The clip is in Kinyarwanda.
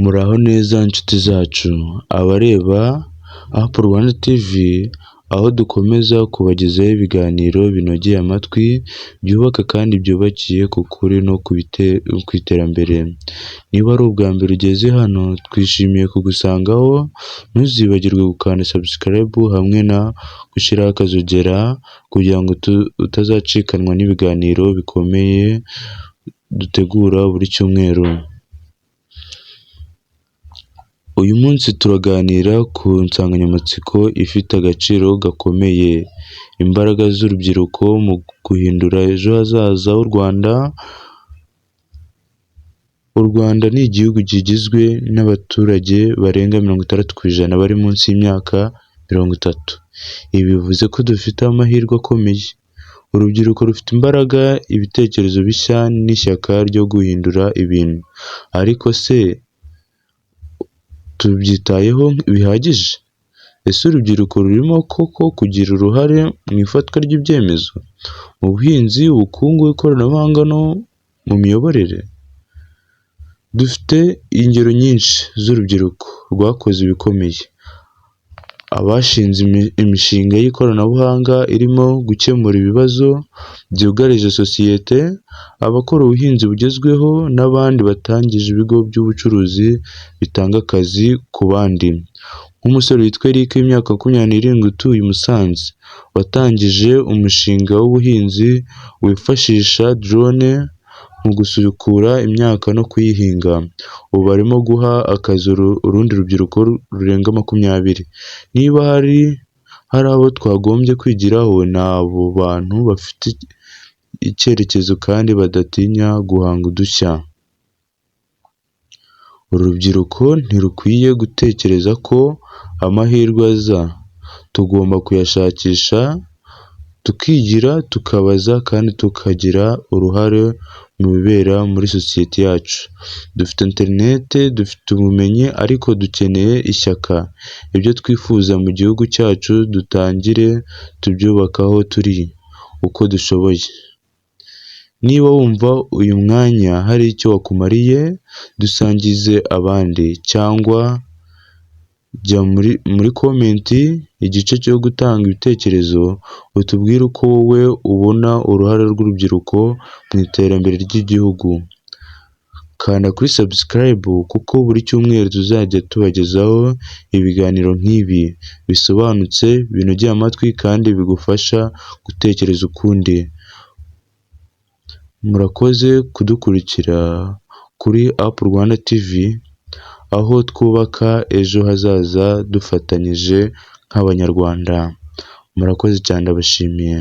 Muraho neza nshuti zacu, abareba Up Rwanda TV, aho dukomeza kubagezaho ibiganiro binogeye amatwi, byubaka kandi byubakiye ku kuri no ku iterambere. Niba ari ubwa mbere ugeze hano, twishimiye kugusangaho, ntuzibagirwe gukanda subscribe hamwe na gushyiraho akazogera kugira ngo utazacikanwa n'ibiganiro bikomeye dutegura buri cyumweru. Uyu munsi turaganira ku nsanganyamatsiko ifite agaciro gakomeye, imbaraga z'urubyiruko mu guhindura ejo hazaza h'u Rwanda. U Rwanda ni igihugu kigizwe n'abaturage barenga 60% bari munsi y'imyaka 30. Ibi bivuze ko dufite amahirwe akomeye. Urubyiruko rufite imbaraga, ibitekerezo bishya n'ishyaka ryo guhindura ibintu. Ariko se tubyitayeho bihagije? Ese urubyiruko rurimo koko kugira uruhare mu ifatwa ry'ibyemezo, mu buhinzi, ubukungu, ikoranabuhanga no mu miyoborere? Dufite ingero nyinshi z'urubyiruko rwakoze ibikomeye, abashinze imishinga y'ikoranabuhanga irimo gukemura ibibazo byugarije sosiyete, abakora ubuhinzi bugezweho n'abandi batangije ibigo by'ubucuruzi bitanga akazi ku bandi. Nk'umusore witwa Eric w'imyaka 27 utuye i Musanze, watangije umushinga w'ubuhinzi wifashisha drone mu gusukura imyaka no kuyihinga. Ubu arimo guha akazi urundi rubyiruko rurenga 20. Niba hari abo twagombye kwigiraho, ni abo bantu bafite icyerekezo kandi badatinya guhanga udushya. Urubyiruko ntirukwiye gutekereza ko amahirwe aza, tugomba kuyashakisha, tukigira, tukabaza kandi tukagira uruhare mu bibera muri sosiyete yacu. Dufite interinete, dufite ubumenyi ariko dukeneye ishyaka. Ibyo twifuza mu gihugu cyacu dutangire tubyubake aho turi uko dushoboye. Niba wumva uyu mwanya hari icyo wakumariye, dusangize abandi cyangwa jya muri comment igice cyo gutanga ibitekerezo, utubwire uko wowe ubona uruhare rw'urubyiruko mu iterambere ry'igihugu. Kanda kuri subscribe kuko buri cyumweru tuzajya tubagezaho ibiganiro nk'ibi bisobanutse, binogeye amatwi kandi bigufasha gutekereza ukundi. Murakoze kudukurikira kuri Up Rwanda TV, aho twubaka ejo hazaza dufatanyije nk'Abanyarwanda. Murakoze cyane, ndabashimiye.